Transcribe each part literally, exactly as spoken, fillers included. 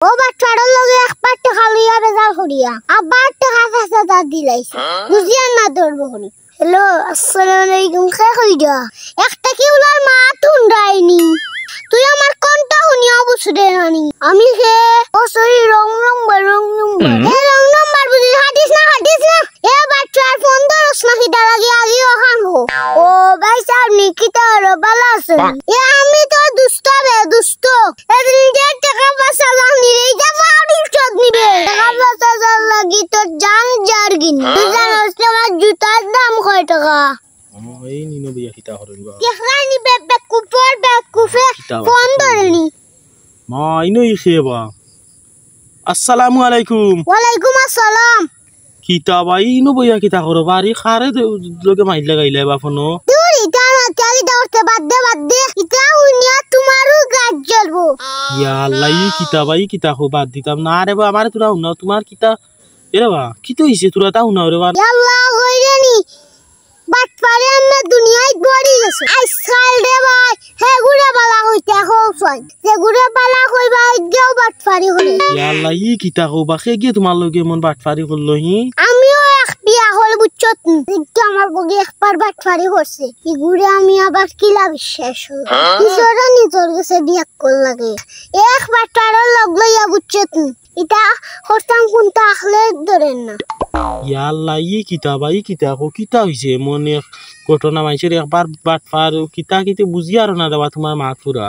ও বাটপারর লগে একবার টেকা লইয়া বেজাল করিয়া, আবার টেকা পাঁচ হাজার দিলাইছে। বুঝিয়ার না দৌড় বকরি। হ্যালো, আসসালামু আলাইকুম, কে কইরা? একটা কি উলার মাত হুনরায়নি। তুই আমার কণ্ঠ হুনিয়াও বুঝরে নানি। আমি কে? ও sorry, wrong number, wrong number. এ রং নাম্বার বুঝি, হাঁটিস না, হাঁটিস না। এ বাটপার, ফোন ধরস না কিতা লাগি, আগে অখান ক। ও ভাই সাহেব, নি কিতা অইলো, ভালা আছইন? এ আমি তো দুস্ত বে, দুস্ত। এদিন যে টেকা পাঁচ হাজার নিলে, ইটা ফাউল ইজ্জত নিবে। টেকা পাঁচ হাজার লাগি তোর জান যারগিনি। তুই জানোস না আমার জুতার দাম কয় টেকা? ও, এই নিনো বইয়া কিতা করইন বা? দেখরায়নি বে-, বেকুফর বেকুফে কিতা বা? ফোন ধরেনি। মা, ইনো ই কে বা? আসসালামু আলাইকুম। ওয়ালাইকুম আসসালাম। কিতা বা, ইনো বইয়া কিতা করো বা? আরে কারে দে-, লগে মাইর লাগাইলায় বা ফোনো? দূর, ইতা না, ইতা কিতা করতে, বাদ দে, বাদ দে। ইতা হুনিয়া তুমারও গাত জ্বলবো। ইয়া আল্লাহ, ই কিতা বা, ই কিতা কও, বাদ দিতাম না। আরে বা, আমারে তুরা হুনাও, তুমার কিতা, এরে বা, কিতা অইছে, তুরা তা হুনাও রে বা। ইয়া আল্লাহ, কইরায়নি। বাটপারে আমরা দুনিয়াত ভরি গেছে। আজকাল রে ভাই, হেগুরে বালা কইতা কও চাই। যেগুরে বালা কইবা, হেগিয়েও বাটপারি করে। ইয়া আল্লাহ, ই কিতা কও বা, কে গিয়ে তুমার লগে এমন বাটপারি করলো, হি? আমিও এক বিয়া করি, বুঝছত নি? কিন্তু আমার বগে একবার বাটপারি করছে। ইগুরে আমি আবার কিলা বিশ্বাস করি? নিজরে নিজর গেছে বিয়া কর লাগে। এক বাটপারর লগ লইয়া, বুঝছত নি? ইতা করতাম কুনতা আখলে ধরের না। ইয়া আল্লাহ, ই কিতা বা, ই কিতা কও, কিতা অইছে? এমন এক ঘটনা, মানষর একবার বাটপার, কিতা কিতা বুঝিয়ার না রে বা তুমার মাত পুরা।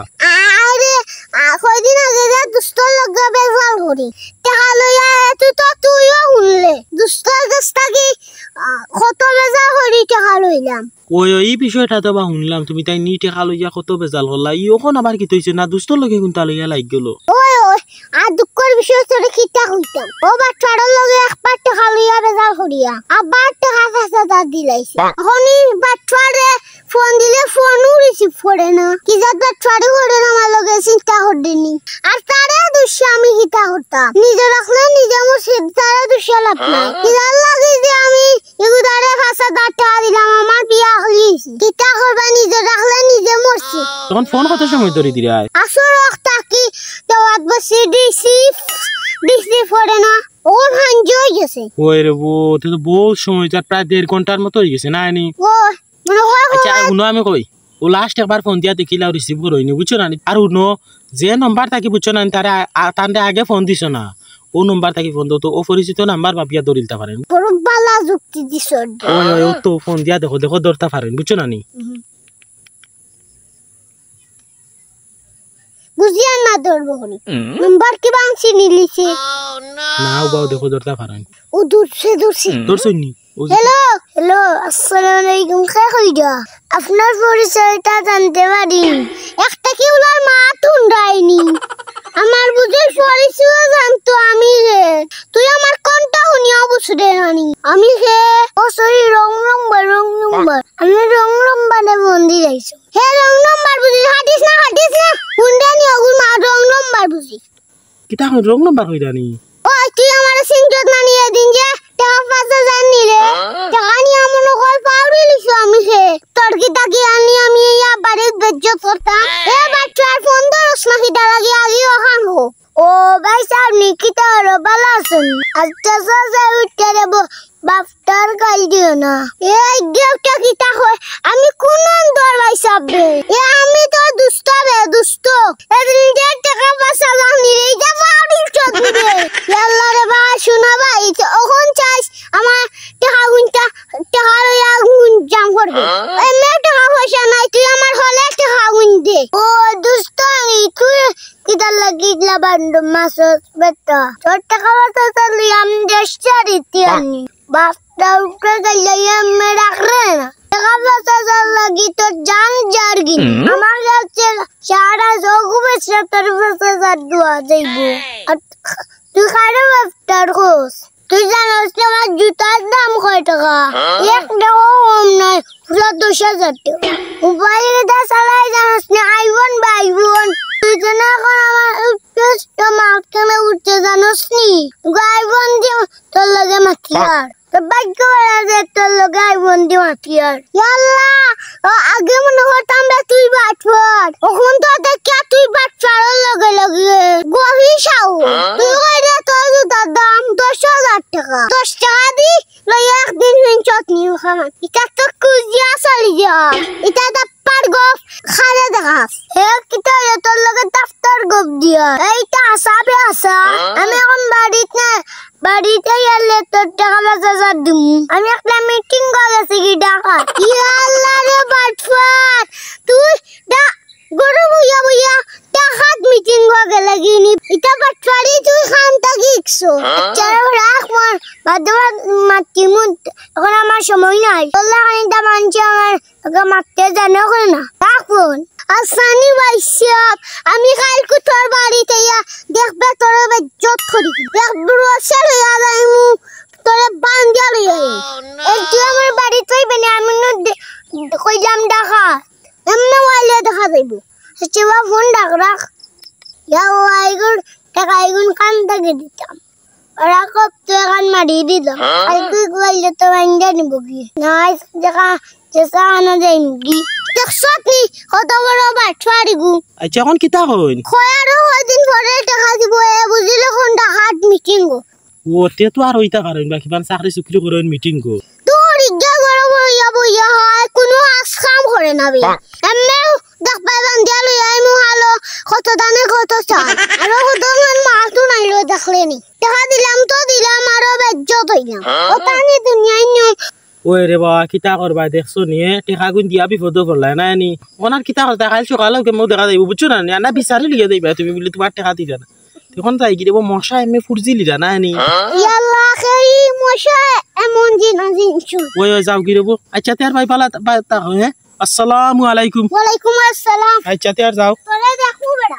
আরে, আ, কয়দিন আগে যে দুস্তর লগে বেজাল করি, টেকা লইয়া, এ তুই তো, তুইও হুনলে। দুস্তর গেছ থাকি, আ, কত বেজাল করি টেকা লইলাম। ওই, ওই, ই বিষয়টা তো বা হুনলাম, তুমি তাইন নি টেকা লইয়া কত বেজাল করলা। ই অখন আবার কিতা অইছে না, দুস্তর লগে কুনতা লইয়া লাগি গেলো? ওই, ওই, আর দুঃখর বিষয় তোরে কিতা কইতাম। ও বাটপারর লগে একবার টেকা লইয়া বেজাল করিয়া, আবার টেকা পাঁচ হাজার দিলাইছে। অখন ই বাটপারে ফোন দিলে ফোনও receive করে না। কি জাত বাটপারি করে না আমার লগে, চিন্তা কররায়নি। আর তারে দুষিয়া আমি কিতা করতাম? নিজর আখলে নিজে মরছি, তারে দুষিয়া লাভ নাই। কিতার লাগি যে আমি ইগুরে পাঁচ হাজার টেকা দিলাম, আমার বিয়া অইগেছে। কিতা করবা, নিজর আখলে নিজে মরছি। তখন ফোন কত সময় ধরি দিরায়? আসর অক্ত থাকি দেওয়াত বসি receive, receive করে না। অখন হাইঞ্জা অইগেছে। ওই রে বো, তে তো বউত সময়, তার প্রায় দেড় ঘন্টার মতো অইগেছে, না নি? ও, মনে হয় আচ্ছা, আর হুনো আমি কই, ও last একবার ফোন দিয়া দেখিলাও, receive করইনি, বুঝছো না নি? আর হুনো, যে নম্বর থাকি, বুঝছো না নি, তারে আ-, আ-, তানরে আগে ফোন দিছো না, ও নম্বর থাকি ফোন দেও তো, অপরিচিত নাম্বার ভাবিয়া ধরিলতা পারেন। বড় বালা যুক্তি দিছো। ওই, ওই, ও তো ফোন দিয়া দেখো, দেখো ধরতা পারেন, বুঝছো না নি? হুম। বুঝিয়ার না দৌড় বকরি। নম্বর কিবা আনছি নিলিছে। না, ও বাও দেখো ধরতা পারেন। ও দূরছে, দূরছে। ধরছইন নি? ও যে হ্যালো, হ্যালো, আসসালামু আলাইকুম, কে কইরা? আপনার পরিচয়টা জানতে পারি? একটা কি উলার মাত হুনরায়নি। আমার বুঝির পরিচয় জানতো আমি কে। তুই আমার কণ্ঠ হুনিয়াও বুঝরে নানি। আমি কে? ও সরি, রং নম্বর, রং নম্বর। আমি রং নম্বরে ফোন দিলাইছো। হে রং নম্বর বুঝি, হাঁটিস না, হাঁটিস না। হুনরায়নি অগুর মা, রং নম্বর বুঝি। কিতা কইন, রং নম্বর কইরানি? ওই, তুই আমারে চিনছত না নি, এদিন যে টেকা পাঁচ হাজার নিলে, টেকা নিয়া মনো কর পাউরি লিছো আমি কে। তোর কিতা কি আনি আমি ইয়া বাড়িত বেইজ্জত করতাম? এ বাটপার, ফোন ধরস না কিতা লাগি, আগে অখান ক। ও ভাই সাহেব, নি কিতা অইলো, বালা আছইন? আচ্ছা, সজা উঠতে রে বো-, বাপটার গাল দিও না। এ গেউটা কিতা কয়? আমি কুন অন্ধর ভাই সাহেব বে? এ আমি তো দুস্ত বে, দুস্ত। এদিন যে টেকা পাঁচ হাজার নিলে, ইটা ফাউল ইজ্জত নিবে। ইয়াল্লা রে বা, শুনা ভাই, তো অখন চাইস আমার টেকা গুনতা, টেকা লইয়া গুন জাম করবে। এমনে টেকা পয়সা নাই, তুই আমার হলে টেকা গুন দে। ও দুস্ত, আমি তুই কিতার লাগি ইলা বান্দর মাছস বেটা? তোর টেকা পয়সা তো লইয়া আমি দেশ ছাড়িতে আনি। বাপটা উঠে গেলে এমনে রাখরে না। টেকা পয়সা লাগি তোর জান যারগি। আমার কাছে সারা যোগ বেচে তোর পয়সা দোয়া যাইব। আর তুই খারে বাপটার খোঁজ। তুই জানোস না আমার জুতার দাম কয় টাকা? এক টাকাও কম নাই, পুরা দশ হাজার টাকা। মোবাইল এটা চালাই জানোস না, iPhone বা iPhone। তুই তো না এখন আমার উৎকৃষ্ট মার্কেটে উঠতে জানোস নি? iPhone দিয়ে তোর লগে মাতি আর। তো ভাগ্য ভালা যে তোর লগে আই বন্দি মাতিয়ার। ইয়াল্লা, ও আগে মনে করতাম রে তুই বাটপার। অখন তো দেখিয়ার তুই বাটপারর লগে লগে গভীর সাহু। তুই কইরে তোর জুতার দাম দশ হাজার টেকা। দশ টেকা দি লইয়া একদিন হিনছত নিউ খান। ইটা তো কুজিয়া চলি যা। ইটা দাপ্পার গপ খারে দেখাস। হে কিতা রে তোর লগে দাপ্তর গপ দিয়া। এইটা হাছা বে হাছা। আমি অখন বাড়িত না, বাড়িত আইলে তোর টেকা পাঁচ হাজার দিমু। আমি একটা মিটিং গেছি কি ঢাকা। ইয়াল্লা রে বাটপার। তুই ডা-, ঘরো বইয়া বইয়া ঢাকাত মিটিং গেলে গিনি। ইটা বাটপারি তুই খান থাকি শিখছো। চলো রাখ মন, বাদে মাতিমু। অখন আমার সময় নাই। তোর লাখান ইতা মানষে আমার ওকে মারতে জানে করে না। রাখ ফোন। আসানি ভাই সাহেব, আমি কাইলকু তোর বাড়িত আইয়া দেখবে তোরে বেইজ্জত করি। দেখ ব্রুয়াশা লইয়া যাইমু, তোরে বান্দিয়া লইয়া আইমু। এই তুই আমার বাড়িত আইবে না, আমি নু দে-, কইলাম ঢাকা। এমনে ওয়াইলে দেখা যাইবো। আচ্ছা বা ফোন ডাক রাখ। ইয়াল্লা, এগুন টেকা এগুন কান থাকি দিতাম। ওরা কব তো এখান মারি দিলাম। আর তুই কইলে তো বান্দিয়া নিবো কি? নাই, দেখা, যেসা আনা যাইমু কি? দেখছত নি? কত বড় বাটপারি গু। আচ্ছা, অখন কিতা কইন? কয় আরো কয়দিন পরে টেকা দিবো, এ বুঝিলে কোন ডাকাত মিটিং গো। ও, তে তো আর অইতা পারইন, বাকি বান চাকরি চুকরি করইন মিটিং গো। তোর ইজ্ঞা ঘরো বইয়া বইয়া হয়, কুনু কাজ কাম করে না বে। এমনে দেখবায় বান্দিয়া লইয়া আইমু হালো, কত দানে কত চাল। আরো কত মান মাল তো নাইলো দেখলে নি। টেকা দিলাম তো দিলাম, আরো বেইজ্জত অইলাম। ও তানি দুনিয়ার নিয়ম। ওই রে বাবা, কিতা করবায় দেখছো নি, এ? টেকাগুন দিয়া বিপদো পড়লায় না নি? অখন আর কিতা করতায়, কাইল সকালে ওকে মো দেখা যাইবো, বুঝছো না নি? আর না বিচারি লিয়ে যাইবায় তুমি বুলে তুমার টেকা দিলা না। অখন যাইগি রে বা, মশা এমনে ফুরজিলিরা না নি? ইয়াল্লা, খেরি মশা এমন জিনা জিনছু। ওই, ওই, যাওগি রে বা। আচ্ছা, তে আর ভাই বালা, বা, তা, হ্যাঁ? আসসালামু আলাইকুম। ওয়ালাইকুম আসসালাম। আচ্ছা, তে আর যাও। তোরে দেখমু বেটা।